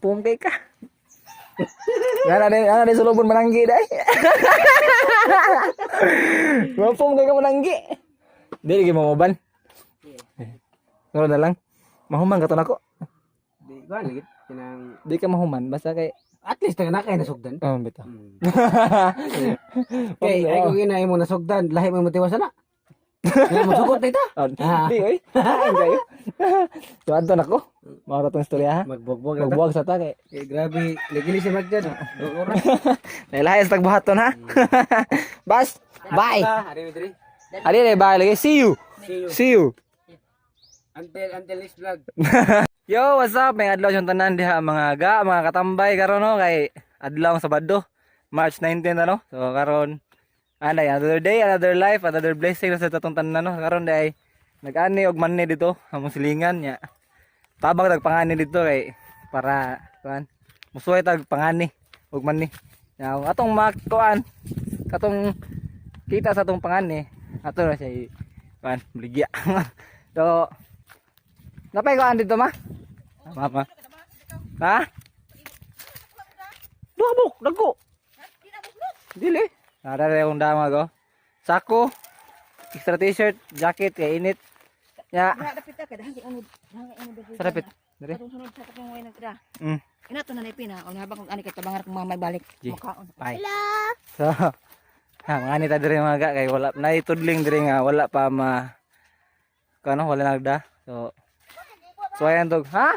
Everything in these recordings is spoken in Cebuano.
Pum kay ka. Ngana din sulubon mananggi dai. Mapum kay ka mananggi. Dili gyud mo ban. Sunod na lang. Mahuman ka to nako. Di ba lagi kinang Di ka mahuman basta kay at least taga na kay nasugdan. Oh, bitaw. Kay ay kung ina imo nasugdan, lahi mo motiwas na. Kaya mo sugot dito. Oh, di oy. Kain kayo. So adto nako. Mao ra tong istorya ha. Magbugbog na ta. Magbuwag sa ta kay. Eh, grabe, nagili si Magjan. Oras. Nailahi sa tagbuhaton ha. Bas, bye. Ari diri. Ali na bye lagi. See you. See you. See you. Until next vlog. Yo, what's up? May adlaw siyang tanan diha mga ga, mga katambay karon no kay adlaw ang Sabado, March 19 ano. So karon anay another day, another life, another blessing sa tatong tanan no. Karon day nag-ani og manni dito among silingan nya. Tabang tag pangani dito kay para kuan musuway tag pangani og manni. Nya atong makuan katong kita sa atong pangani ato na siya kuan baligya. So napay kuan dito ma? Mama. Ha? Duha buk, dagko. Dili. Nara ra akong dama ko. Sako, extra t-shirt, jacket kay init. Ya, Dapit ka dahang kay unod, dahang kay unod. sa dapit. Dire. Katong sunod sa katong way nagtira. Ina to na naipin ha. O habang kung ani kay tabangan kung mamay balik. G. Makaon. Bye. So, ha, mga nita dire mga ga kay wala naitudling dire nga wala pa ma kano wala nagda. So, so ayan tog, ha?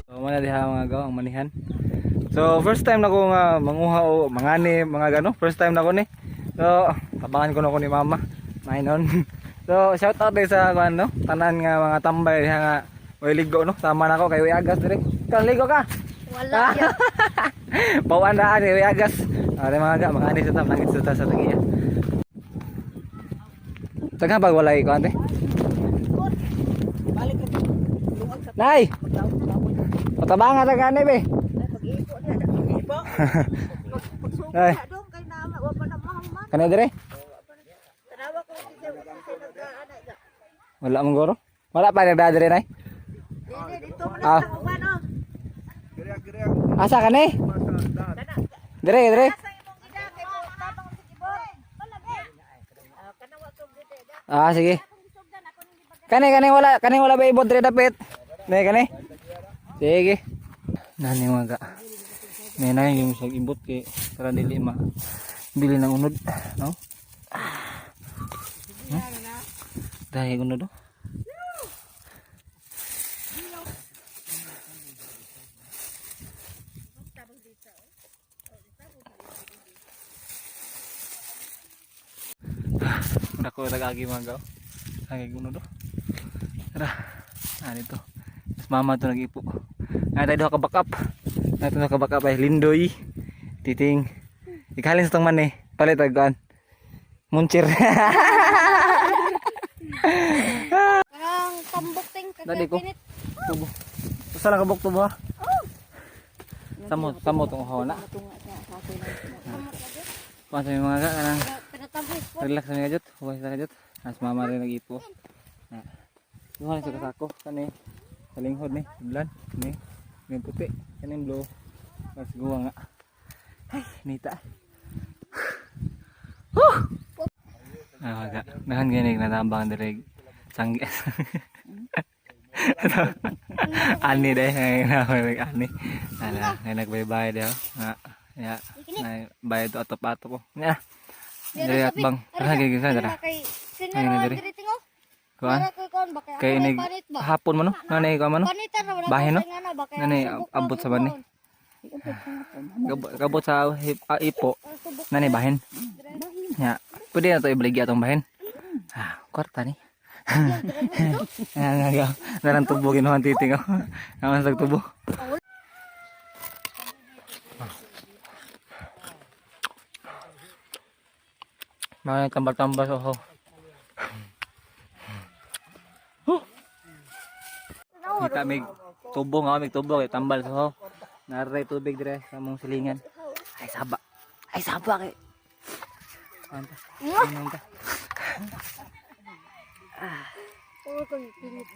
So, muna diha mga gaw ang manihan. So, first time na ko nga manguha o mangani mga gano. First time na ko ni. So, tabangan ko na ko ni mama. Mainon. So, shout out din sa kuan no, tanan nga mga tambay diha nga way ligo no. Sama na ko kay Uy Agas dire. Kan ligo ka. Wala ya. Bawaan na ani Uy Agas. Are mga ga mangani sa tam langit sa ta sa tagiya. Taga pag walay ko ante. Balik ka. Luwag sa Nay, pagkaon. patabangan ta gani be. Pag-ipo niya. Pag-ipo. Pagsuko Ay. na dong kay na wa pa na mahuman. Kani dire? Tanawa ko si sa nag-ana ga. Wala mong goro? Wala pa nagda dire nay. Dili dito man Ah. sa uban oh. Asa kani? Dire dire. Sa imong ida kay mo tabang sa kibor. Ah, kanang wa tong dili da. Ah, sige. Kani kani wala, kani wala ba ibot dire dapit? Ne kani. Sige. Nani mga ga. May na yung sa ibot kay para dili ma bili ng unod, no? Hmm? Dahil unod oh. Dako tag-agi mga gaw. Agi unod oh. Tara. Ah, dito. Mas mama to nag-ipo. Ah, tayo duha ka backup. Ah, duha ka backup ay Lindoy. Titing. Ikalin sa tong man eh. Palit ag kuan. Munchir. Kanang tambok ting Dali ko. Tubo. Usa lang kabuk tubo ha. Samo samo tong uhaw na. Tunga sa ako na. Kuan sa mga ga kanang Pinatambok po. relax sa mga jut. Huwag sa jut. As mama rin nag-ipo. Na. Duha ni sa kasako kani sa linghod ni blan ni ni puti kaning blue. Mas guwa nga. Ay, nita. Huh! Ah, ga. Nahan gani natabang direg sanggi. Ani deh, nang ani. Ana, ngay nagbaybay deh. Nga. Ya. Nay bayad to atop-atop ko. Ya. Dire at bang. Tara gigi sa tara. Kay Ay, na diri. sinero diri tingo. Kuan. Para koy kon ba kay Kay ako ini may panit ba? hapon mo no? Nganay kuan mo no? Panitan ra wala Bahin, no? ko sa ngana ba kay Nganay ang subok abot ko sa bani. kuon. Kabot sa ipo. Nanay bahin. Ya. Pwede na to ibaligya atong bahin. Ah, kwarta ni. Nga nga nga. Narang tubo kinuha ang titing oh. Naman sa tubo. Mga tambal-tambal sa oh. Huh. Kita mig tubo nga mig tubo kay tambal sa ho. Naray tubig dire sa mong silingan. Ay saba. Ay saba kay. Anta. Anta. Oo, kung pinit.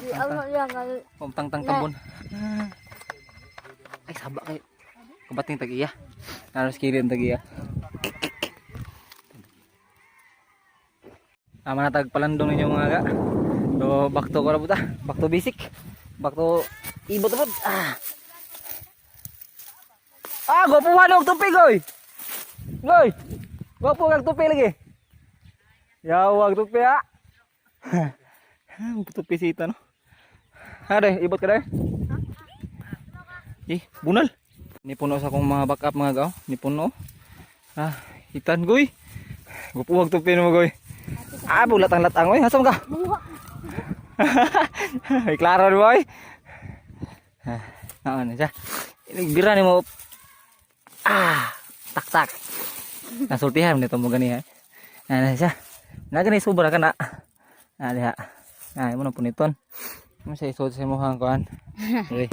Di ako lang Pamtangtang tambon. Ay, saba kay. Kubating tag-iya. Naros kiri ang tag-iya. Tama na tagpalandong ninyo mga ga. So, back to karabuta. Back to basic. Back to ibot ibot. Ah. Ah, gwapo og tupi goy. Goy. Gwapo kag tupi lagi. Yawag tupi ah. Tupi sita no. Ade, ibot ka dai. Eh, bunal. Ni puno sa akong mga backup mga gaw. Ni puno. Ah, hitan goy. Gwapo kag tupi no goy. Ah, bulat ang latang oy. Hasam ka? Ay, klaro ni boy. Ah, naon na siya. Bira ni mo. Ah, tak tak. Nasultihan nito mo gani ha. Ana siya. Na gani sobra ka na. Ah, diha. Ah, imo na puniton. Mo siya isuot sa imong kuan. Okay.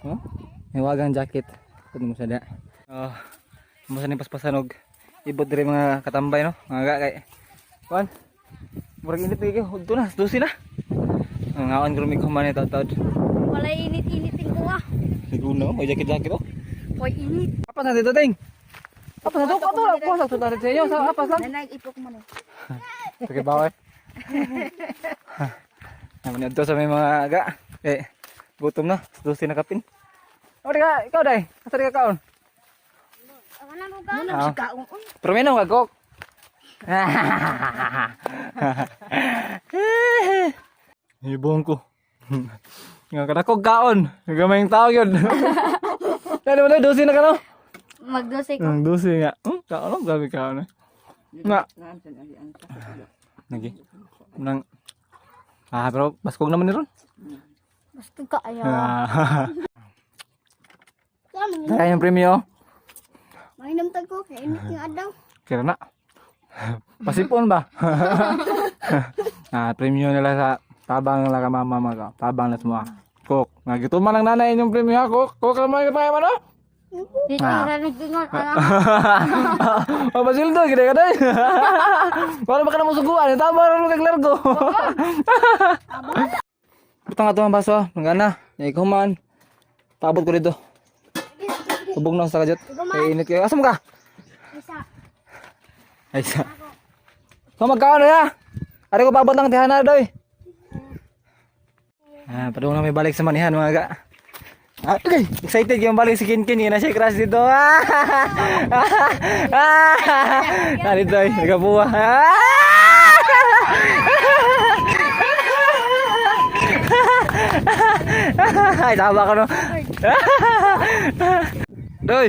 Oh, may wagang jacket. Pud mo siya diha. Oh, mo sa ni paspasan og ibot diri mga katambay no. Mga ga kay. Kuan. Murag init kay udto na, 12 na. Ang ngaon ko rumig human ni taud. Wala init-initin ko ah. Siguro may jacket-jacket oh. Hoy, init. Apas na dito ting. Apas na to, ato lang ko sa tutan sa inyo, sa apas lang. Nanay, ipok mo na. Sige ba oy. Naman dito sa may mga aga. Eh, gutom na, 12 na kapin. O di ka, ikaw dai. Asa di ka kaon? Ako na mo ka. Ah. Pero minom ka kok. Ibong ko. Nga kadakog kaon. Gamay tao yun. Dali mo na, 12 na ka no? Magdose ko. Ang 12 nga. Kaon no? Grabe kaon eh. Nga. Nagi. Nang Ah, pero baskog naman ni ron. Basta ka ayaw. Ah. Kaya Kaya yung premyo. Mainom tag ko kay init yung adlaw. Kira na. Pasipon ba? Ah, premyo nila sa tabang nila ka mama mga tabang na semua. Kok, nga gitu man ang nanay inyong premyo ha, kok. Kok kamay pa man oh. Dito Ah. ra nagdingon ana. Oh, basildo gede ka day. Wala ba ka na musuguan? Tama ra mo kag largo. Butang ato ang baso, manggana. Yay kuman. Paabot ko dito. Tubog na sa kajot. Kay init kayo. Asa mo ka? Isa. Ay sa. So magkaon na ya. Ari ko paabot lang tihana doy. Ah, padung na may balik sa manihan mga ga. Ah, okay. Excited yung balik si Kinkin, yun na siya crush dito. Ah! Ah! Ah! Dito ay, nagabuwa. Ah! Ay, tama ka no. Doy.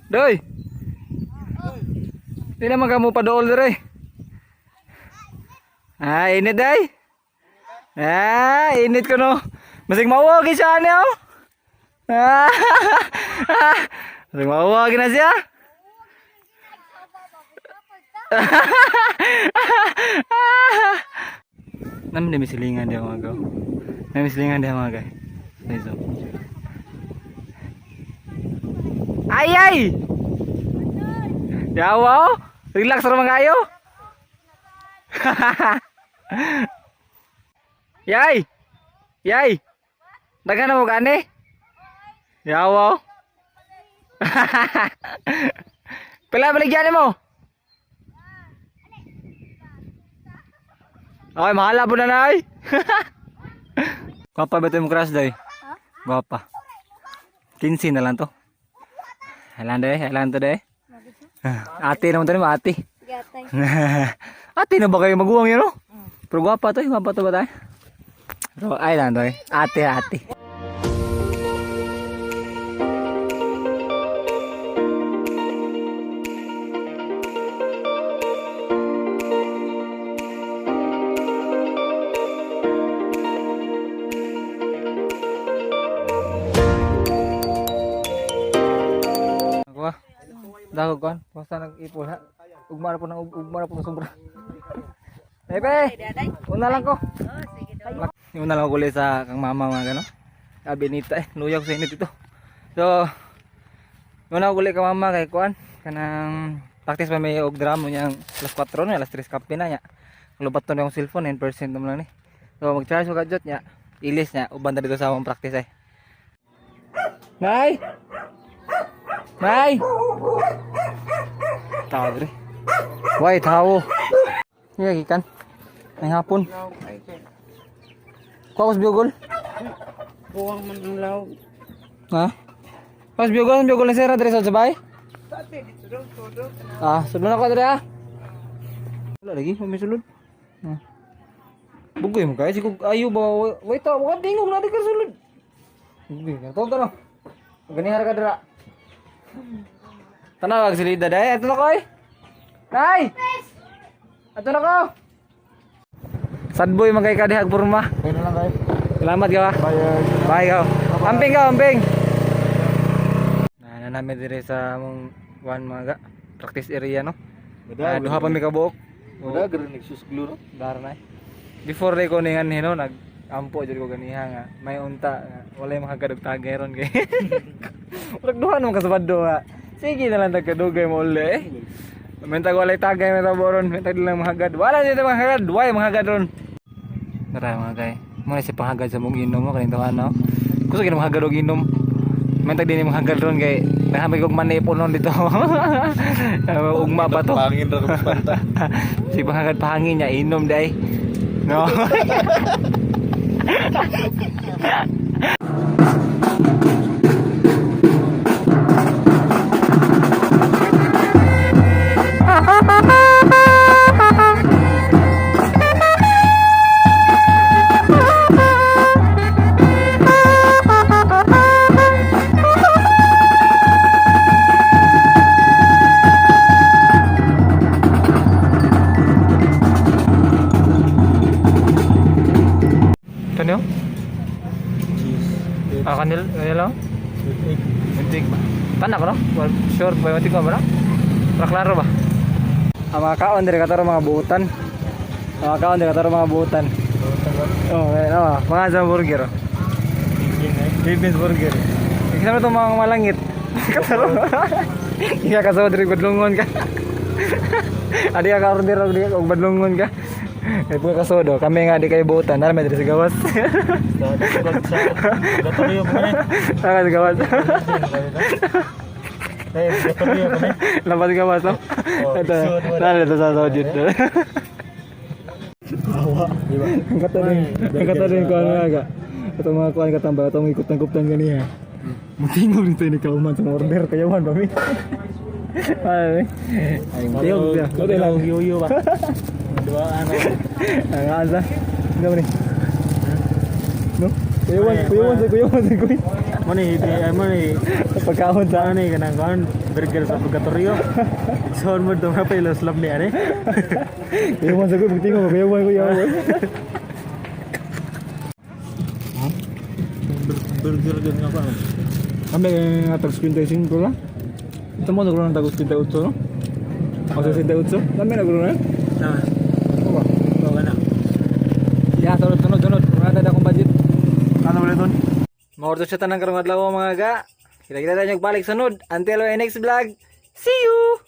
Doy. Di naman ka mo padool dire. Ah, init day. Ah, init ko no. Masig mawagi siya niya oh. Ah, masig mawagi na siya. Namin na misilingan dia mga gaw. Namin misilingan dia mga guys. Nice. Ay ay! Yawa oh. Relax ra man kayo. Yay! Yay! Daghan na mo gani? Yawa. Oh. Pila baligyan mo? Ay, mahala po na nay. Gwapa ba ito yung crush day? Gwapa. 15 na lang to. Halan day, halan to day. Ate naman to ni ate. Gatay. Ate na ba kayo maguwang yun, no? Pero gwapa to, eh. Gwapa to ba tayo? Pero ay lang to eh. Ate, ate. Ako ah. Dako kon, basta nag-ipon ha. Ugma na po ng ugma na po ng sobra. Pepe. Una lang ko. Una lang ko ulit sa kang mama mga gano. Sabi nita eh, luya ko sa init ito. So, una ko ulit kang mama kay kuan kanang Practice pa may og drum niya alas 4 na, alas 3 kape na niya. Lubat to na yung cellphone, 9% naman lang ni. So mag-charge ko kadyot niya. Ilis niya uban na dito sa among practice ay. Nay! Nay! Tao dre. Why tao? Iya gikan. Ay hapon. Kuha ko sa bugol. Buwang man ang lawg. Ha? Pas bugol, bugol na sir, dre sa sabay. Ah, sulod na ko dre ah. Wala lagi, may sulod. Ah. Bugoy mo kay siguro ayo ba wait ta, wa tingog na di ka sulod. Bugoy ka to no. Ganihara ka dira. Tanaw ag silida day, ato na ko ay. Nay. Ato na ko. Sadboy man kay ka diha porma. Kaya na lang kayo. Salamat ka ba. Bye. Bye ka. Amping ka, amping. Na namin dire sa among one mga ga, practice area no. Ah, duha pa mi kabuok. Wala garo nagsusglo no. Dar na eh. Before day ko ningan hino nag ampo jud ko ganiha nga may unta nga walay makakadog tagay ron kay. Murag duha naman kasabado nga. Sige na lang tagkadugay mo uli eh. Mentag walay tagay may tabo ron, mentag lang mahagad. Wala dito mahagad, why mahagad ron? Tara mga kay. Mo na si panghagad sa mong inom mo kaning tawa no. Gusto gid mahagad og inom. Mentag din mahagad ron kay nahamig og manay punon dito. Ugma ba to? Pangin ra kung banta. Si panghagad pahangin niya inom day. No. Kanyo? Cheese. Ah, kanil kanil lang. With egg. Muntik ba? Tanak no? Well, sure ba muntik ba ba? Para klaro ba? Ang mga kaon dire kataro mga buutan. Ang mga kaon dire kataro mga buutan. Oh, eh, oh, mga sa burger. Oh. Philippines burger. Ikasama itong mga malangit. Kataro. Iya kasama diri badlungon ka. Adi ka order og di og badlungon ka. Kay pud kasodo, kami nga di kayo buutan, nara may diri sa gawas. Gatorio ko na. Nara sa gawas. Eh, gatorio ko na. Lampas gawas no? Oh, Ito. sud, wala. Nara dito sa sojit. Awa, di ba? Ang kata din, ang kata din kuan nga ga. Ito mga kuan katambay, itong ikot-kutan ganiha. Mutingog nito ni kauman sa order kayawan ba mi? Ay, ay, tingog siya. Kote lang. Yuyo ba? Dua ano. Ang asa. Ano ba ni? No? Kuyawan, kuyawan sa kuyawan sa kuy. Mo ni ay mo ni Pagkaon sa ano ni kanang kuan burger sa purgatorio. Son mo do pa ilos lab ni are. Kuyawan sa kuy, pagtingog, kuyawan, kuyawan. Burger din nga pa. Kami nga tag 55 lang. Ito mo nagro ng tag 58 no? O 68? Kami nagro na. Na. Ano ba? Ko kana. Ya, sunod, sunod, sunod. Mga dada akong budget. Ano ulit doon? Maordo siya tanang karong adlaw mga ga. Kita-kita tayo balik sunod. Until our next vlog. See you!